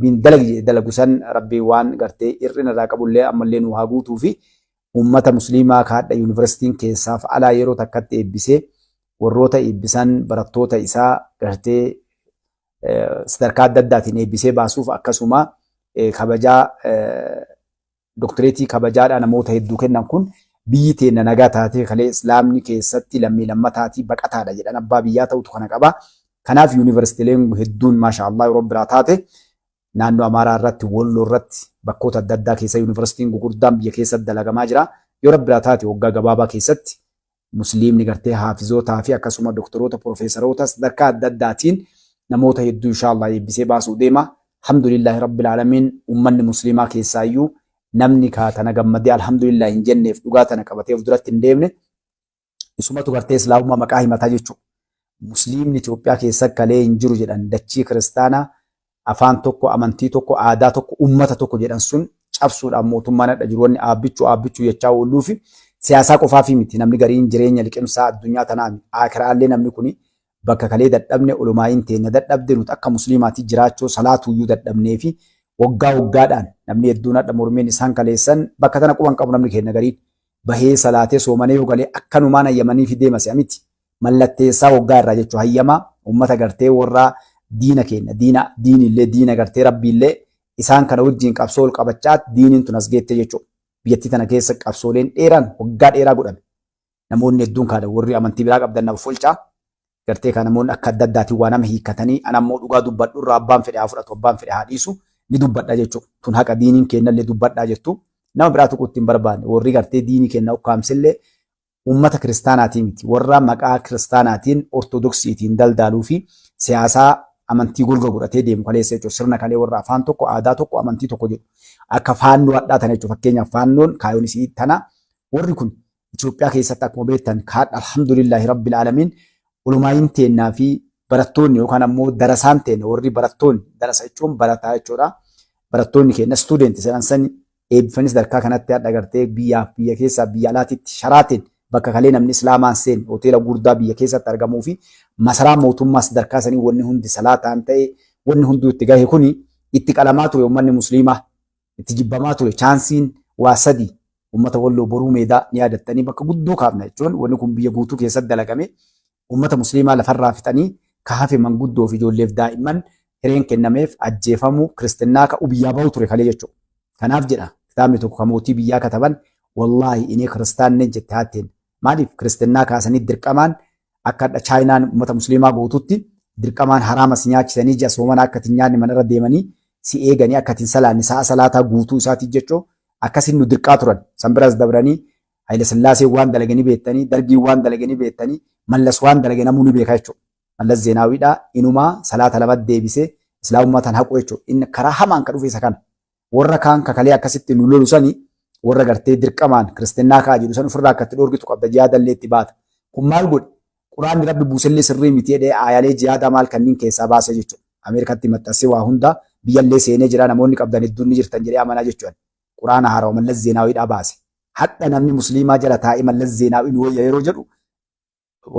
Rabbiin dalagi jedhe dalagu san Rabbiin waan gartee hir'ina irraa qabullee ammallee nu haa guutuu fi ummata musliimaa kaadha yuunivarsiitiin keessaaf alaa yeroo takkatti eebbisee warroota eebbisan barattoota isaa gartee sadarkaa adda addaatiin eebbisee baasuuf akkasuma kabajaa doktireetii kabajaadhaa namoota hedduu kennan kun biyyi teenna nagaa taatee kalee islaamni keessatti lammii lammataatii baqataadha jedhan abbaa biyyaa ta'utu kana qaba. Kanaaf yuunivarsiitileen hedduun maasha Allah yeroo biraa taate naannoo Amaaraa irratti Wolloo irratti bakkoota adda addaa keessa yuunivarsiitiin gurguddaan biyya keessatti dalagamaa jira. Yoo biraa taate waggaa gabaabaa keessatti musliimni gartee haafizootaa fi akkasuma doktoroota profeesaroota sadarkaa adda addaatiin namoota hedduu inshaallah eebbisee baasuu deema. Alhamdulillahi rabbil aalamiin ummanni musliimaa keessaayyuu namni kaa tana gammadee alhamdulillah hin jenneef dhugaa tana qabatee of duratti hin deemne isumatu gartee islaamummaa maqaa himataa jechuudha. Musliimni Itoophiyaa keessa kalee hin jiru jedhan dachii kiristaanaa afaan tokko amantii tokko aadaa tokko ummata tokko jedhan sun cabsuudhaan mootummaan hadha jiru wanni aabbichuu aabbichuu jechaa ooluu fi siyaasaa qofaaf miti namni gariin jireenya liqimsaa addunyaa tanaa akiraallee namni kuni bakka kalee dadhabne olomaa'iin teenya dadhabde nuti akka musliimaatti jiraachuu salaatuyyuu dadhabnee fi waggaa waggaadhaan namni hedduun hadha mormiin isaan kaleessan bakka tana quban qabu namni keenya gariin bahee salaatee soomanee yoo galee akkanumaan hayyamanii fi deema si'a miti mallatteessaa waggaa irraa jechuu hayyamaa uummata gartee warra diina keenya diina diinillee diina gartee rabbiillee isaan kana wajjin qabsoo ol qabachaa diiniin tun as geette jechuudha. Biyyattii tana keessa qabsooleen dheeraan waggaa dheeraa godhame. Namoonni hedduun kaadha warri amantii biraa qabdan nama folcaa. Gartee kan namoonni akka adda addaatiin waa nama hiikkatanii ana ammoo dhugaa dubbadhu irraa abbaan fedhe haa fudhatu abbaan fedhe haa dhiisu ni dubbadha jechuudha. Tun haqa diiniin kennallee dubbadhaa jettu. Nama biraa tuquutti hin barbaanne warri gartee diinii kenna ukkaamsillee uummata kiristaanaatii miti warra maqaa kiristaanaatiin ortodoksiitiin daldaaluu fi siyaasaa amantii golga godhatee deemu kaleessa jechuudha. Sirna kalee warra afaan tokko aadaa tokko amantii tokko jedhu akka faannoo hadhaa tana jechuudha. Fakkeenyaaf faannoon kaayoon isii tana warri kun Itoophiyaa keessatti akkuma beektan kaadha alhamdulillahi rabbil aalamiin olumaayin teennaa fi barattoonni yookaan ammoo darasaan teenna warri barattoonni darasa jechuun barataa jechuudha. Barattoonni keenya student jedhan sani eebbifanii sadarkaa kanatti hadha gartee biyyaaf biyya keessaa biyya alaatitti sharaatiin bakka kalee namni islaamaan seen hoteela gurguddaa biyya keessatti argamuu fi masaraa mootummaa sadarkaa sanii wanni hundi salaataan ta'e wanni hunduu itti gahe kuni itti qalamaa ture uummanni musliimaa itti jibbamaa ture chaansiin waa sadi uummata walloo boruu meedaa ni yaadattanii bakka guddoo kaafna jechuun wanni kun biyya guutuu keessatti dalagame uummata musliimaa lafarraa fixanii ka hafe manguddoo fi ijoolleef daa'imman hireen kennameef ajjeefamuu kiristinnaa ka'u biyyaa bahu ture kalee jechuudha. Kanaaf jedha kitaabni tokko kan mootii biyyaa kataban wallaahi inni kiristaanne jette haatteen maaliif kiristinnaa kaasanii dirqamaan akka hadha chaayinaan uummata musliimaa gootutti dirqamaan haraama si nyaachisanii ji'a soomana akka itti nyaanni manarra deemanii si eeganii akka ittiin salaanni sa'a salaataa guutuu isaatii jechuu akkasin nu dirqaa turan san biras dabranii Haayile Sillaasee waan dalaganii beektanii dargiin waan dalaganii beektanii Mallas waan dalage namuu ni beeka jechuudha. Mallas Zeenaawiidha inumaa salaata lama deebisee islaamummaa tan haqu jechuudha. Inni karaa hamaan ka dhufe isa kana. Warra kaan kakalee akkasitti nu lolu sani warra gartee dirqamaan kiristinnaa kaa jedhu san ofirraa akkatti dhoorgitu qabda jihaadallee itti baata. Kun maal godhe? Quraanni rabbi buusellee sirrii miti jedhee aayalee jihaadaa maal kanniin keessaa baase jechuudha. Ameerikaatti maxxansee waa hunda biyyallee seenee jira namoonni qabdan hedduun ni jirtan jedhee amanaa jechuudha. Quraana haarawa Mallas Zeenaawiidhaa baase. Hadha namni musliimaa jala taa'ee Mallas Zeenaawii nu wayya yeroo jedhu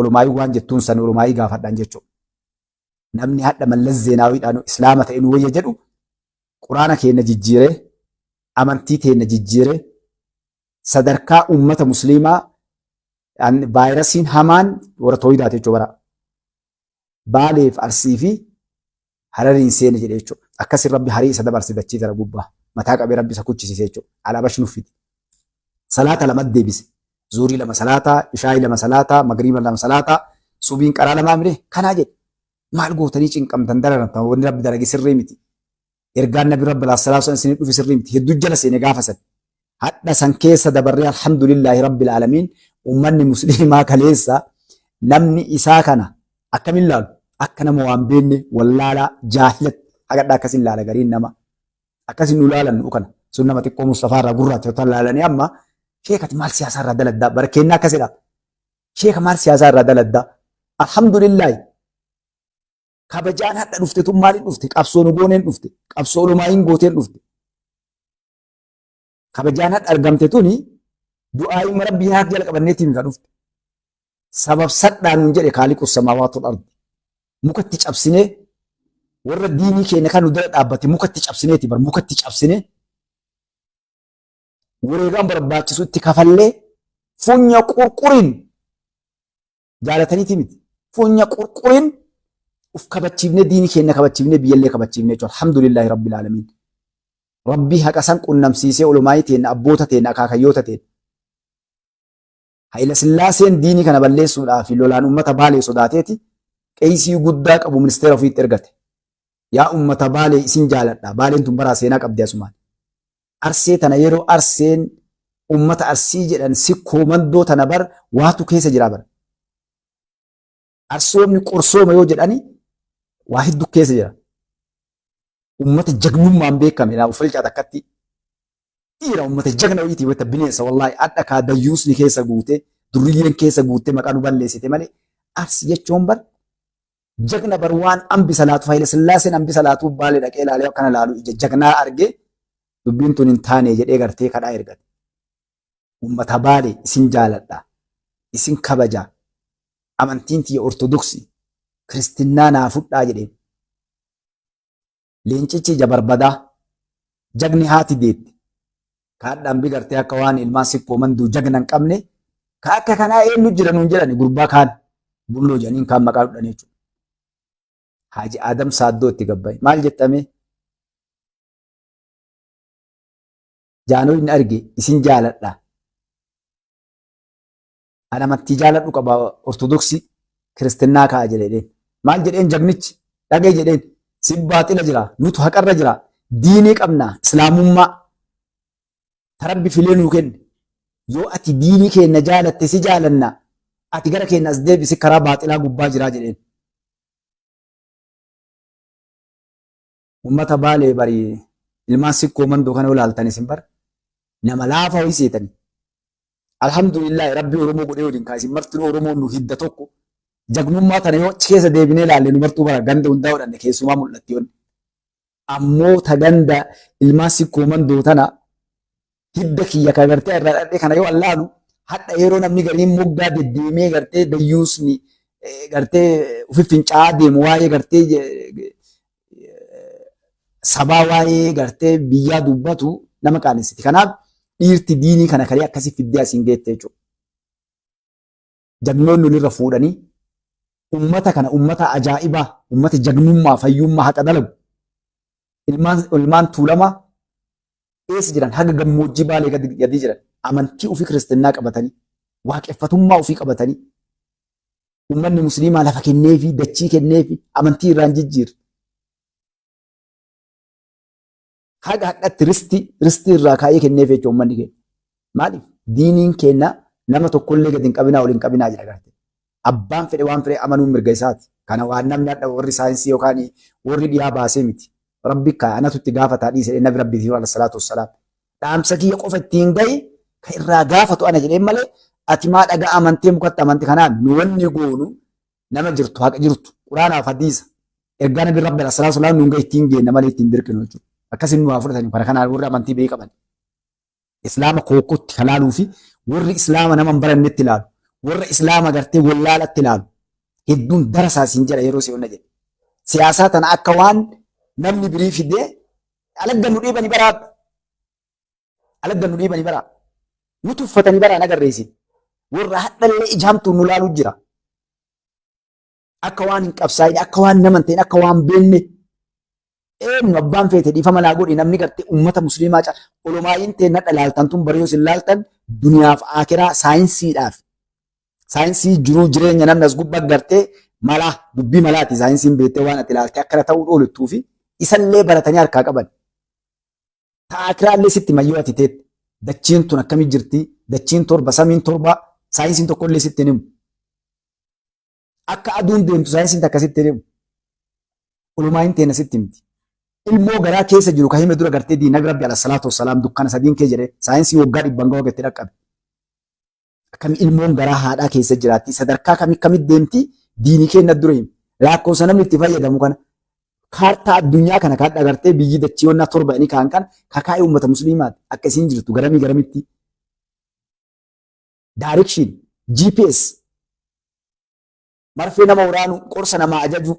olumaayii waan jettuun san olumaayii gaafadhaan jechuudha. Namni hadha Mallas Zeenaawiidhaan islaama ta'e nu wayya jedhu quraana keenya jijjiiree amantii teenya jijjiiree sadarkaa uummata musliimaa vaayirasiin hamaan warra tooyidaati jechuudha bara. Baaleef Arsii fi Harariin seene jedhe jechuudha. Akkasi rabbi harii isa dabarse dachii tana gubbaa. Mataa qabee rabbi isa kuchisiise jechuudha. Alaabash nuffiti. Salaata lama deebise. Zuurii lama salaataa, ishaayii lama salaataa, magriiba lama salaataa, subiin qaraa lamaa mire kanaa jedhe. Maal gootanii cinqamtan dararamtan wanni rabbi dalage sirrii miti. Ergaan nabi rabbi salaa sallam isinii dhufe sirrii miti. Hedduu jala seene gaafa san. Hadha san keessa dabarree alhamdulillaahi rabbil aalamiin ummanni musliimaa kaleessa namni isaa kana akkamiin laalu akka nama waan beekne wallaalaa jaahilatti hagadha akkasin laala gariin nama akkasin nu laalan nu kana sun nama xiqqoo Mustafaa irraa gurraacha yoo laalanii amma sheekati maal siyaasaa irraa daladdaa barakkeennaa akkasidha sheeka maal siyaasaa irraa daladdaa alhamdulillaahi kabajaan hadha dhufte tun maaliin dhufte qabsoo nu gooneen dhufte qabsoo olumaayin gooteen dhufte kabajaan hadha argamte tuni du'aayima rabbii haaq jala qabanneetiin kan dhufte sabab sadhaa nuun jedhe kaaliqu samaawaatu ardi mukatti cabsinee Warra diinii keenya kan nu dura dhaabbate mukatti cabsineeti bar mukatti cabsine wareegaan barbaachisu itti kafallee funya qurquriin jaalataniiti miti. Funya qurquriin uf kabachiifnee diinii keenya kabachiifnee biyyallee kabachiifnee jechuudha. Alhamdulillahi rabbil aalamiin. Rabbii haqa san qunnamsiisee olumaayii teenna abboota teenna akaakayyoota teenna. Hayila Sillaaseen diinii kana balleessuudhaaf lolaan uummata Baalee sodaateeti qeysii guddaa qabu ministeera ofiitti ergate. Yaa uummata Baalee isin jaaladha. Baaleen tun baraa seenaa qabdi asumaan. Arsee tana yeroo Arseen uummata Arsii jedhan sikkoo mandoo tana bar waatu keessa jira bar. Arsoomni qorsooma yoo jedhani waa hedduu keessa jira. Uummata jagnummaan beekame naa uffalchaa takkatti dhiira uummata jagna wayiitii wayita bineensa wallaahi adha kaa dayyuusni keessa guute durriyyeen keessa guutte maqaa nu balleessite malee Arsi jechuun bar jagna bar waan ambisa laatu Haayile Sillaaseen ambisa laatuu Baalee dhaqee ilaalee akkana laalu ija jagnaa argee dubbiin tun hin taane jedhee gartee kadhaa ergate. Uummata Baalee isin jaaladha isin kabaja amantiin tiyya Ortodoksii kiristinnaa naa fudhaa jedheen. Leencichi ija barbadaa jagni haati deette kaadhaan bi gartee akka waan ilmaan sikkoo manduu jagna hin qabne ka akka kanaa eenyu jira nuun jedhani gurbaa kaan bulloo jedhaniin kaan maqaa dhudhanii jechuudha. Haaji Aadam Saaddoo itti gabbaye maal jettame jaanoo inni arge isin jaaladha. An amantii jaaladhu qaba Ortodoksii kiristinnaa ka'a jedheen. Maal jedheen jagnichi dhagee jedheen si baaxila jira nutu haqarra jira diinii qabna islaamummaa tarabbi filee nuu kenne yoo ati diinii keenna jaalatte si jaalanna ati gara keenna as deebisi karaa baaxilaa gubbaa jiraa jedheen. Ummata Baalee bari ilmaan sikkoo mandoo kana yoo laaltan isin bar nama laafa ho'i seetani. Alhamdulillah Rabbi Oromoo godhee waliin kaa isin martinuu Oromoon nu hidda tokko. Jagnummaa tana yoo achi keessa deebinee laalle nu martuu bara ganda hundaa godhanne keessumaa mul'atti yoonni. Ammoo ta ganda ilmaan sikkoo mandoo tana hidda kiyya ka gartee irraa dhadhee kana yoo allaalu hadha yeroo namni gariin moggaa deddeemee gartee dayyuusni gartee ufi fincaa'aa deemu waa'ee gartee sabaa waa'ee gartee biyyaa dubbatu nama qaanessiti. Kanaaf dhiirti diinii kana kalee akkasii fiddee asiin geette jechuudha. Jagnoonni olirra fuudhanii ummata kana ummata ajaa'ibaa ummata jagnummaa fayyummaa haqa dalagu ilmaan tuulamaa eessa jiran haga gammoojjii Baalee gadi jiran amantii ofii kiristinnaa qabatanii waaqeffatummaa ofii qabatanii ummanni musliimaa lafa kenneefi dachii kenneefi amantii irraan jijjiirre. Haga hadhatti ristii irraa kaa'ee kenneef jechuudha uummanni keenya. Maaliif? Diiniin keenya nama tokkollee gadi hin qabinaa ol hin qabinaa jedha garte. Abbaan fedhe waan fedhe amanuun mirga isaati. Kana waan namni hadha warri saayinsii yookaan warri dhiyaa baasee miti. Rabbi kaa anatu itti gaafataa dhiise nabi rabbi alayhi salaatu wassalaam. Dhaamsa kiyya qofa ittiin gahi ka irraa gaafatu ana jedheen malee ati maa dhagaa amantee mukatti amante kanaan nu wanni goonu nama jirtu haqa jirtu quraanaaf hadiisa ergaa nabi rabbi alayhi salaatu wassalaam nuun gahe ittiin geenna malee ittiin dirqinu jechuudha. Akkasin nu haa fudhatanii kana kanaan warri amantii beekaa qaban. Islaama kookkootti kan laaluu fi warri islaama nama hin barannetti ilaalu warra islaama gartee wallaalatti ilaalu hedduun darasaa siin jedha yeroo si onna jedhe. Siyaasaa tana akka waan namni birii fidee alagga nu dhiibani baraa alagga nu dhiibani baraa nu tuffatani baraa nagarreessin warra hadhallee ijaamtuun nu laaluu jira. Akka waan hin qabsaa'in akka waan nama hin ta'in akka waan beenne eenyu abbaan feete dhiifama naa godhi namni gartee ummata musliimaa ca olomaayiin tee nadha laaltan tun bariyoo isin laaltan duniyaaf aakiraa saayinsiidhaaf saayinsii jiruu jireenya namni as gubbaa gartee malaa dubbii malaati saayinsiin beektee waan ati laaltee akkana ta'uu ooluttuu fi isallee baratanii harkaa qaban. Ta aakiraallee sitti mayyoo ati teette dachiin tun akkamii jirti dachiin torba samiin torba saayinsiin tokkollee sitti hin himu. Akka aduun deemtu saayinsiin takka sitti hin himu. Ulumaayin teena sitti himti. Ilmoo garaa keessa jiru ka hime dura gartee diin nabi rabbi alayhi salaatu wassalaam dukkana sadiin kee jedhe saayinsii waggaa dhibban gahu itti dhaqqabe. Akkami ilmoon garaa haadhaa keessa jiraatti sadarkaa kami kamitti deemti diinii keenya dura himi. Lakkoofsa namni itti fayyadamu kana kaartaa addunyaa kana kan agartee biyyi dachiiwwannaa torba inni kaan kana kakaa'ee uummata musliimaati akka isiin jirtu garamii garamitti. Direction GPS marfee nama waraanu qorsa namaa ajaju.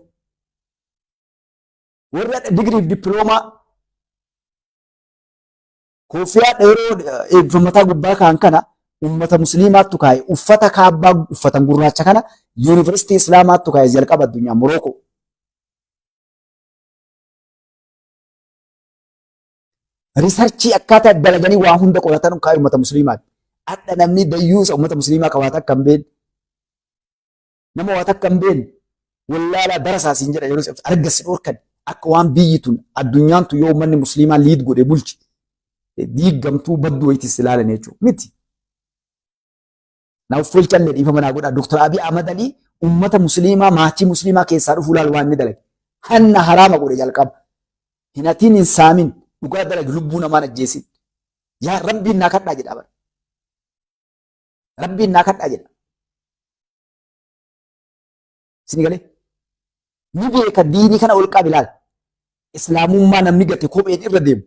Warri hadha digiriif dippiloomaa koofiyaa dheeroo eebbifamataa gubbaa kaan kana ummata musliimaattu kaa'e, uffata kaabbaa uffatan gurraacha kana yuunivarsiitii islaamaattu kaa'e jalqaba addunyaa Morookoo. Risarchii akkaataa dalaganii waa hunda qoratan kaa'e ummata musliimaati. Hadha namni dayyuusa ummata musliimaa qabaata akka hin beekne. Nama waa takka hin beekne wallaalaa darasaa siin jedha yeroo arga si dhorkan akka waan biyyi tun addunyaan tun yoo uummanni musliimaa liid godhe bulchi diiggamtuu badduu wayitis ilaalan jechuudha miti. Na uffulchallee dhiifama naa godhaa Dr. Abiy Ahmad Alii uummata musliimaa maatii musliimaa keessaa dhufuu laal waan inni dalage. Hanna haraama godhe jalqaba. Hin hatiin hin saamin dhugaa dalage lubbuu namaan ajjeesin. Yaa rabbiin naa kadhaa jedha bara. Rabbiin naa kadhaa jedha. Isin galee? Ni beeka diinii kana ol qabi laal. Islaamummaa namni gate kopheen irra deemu.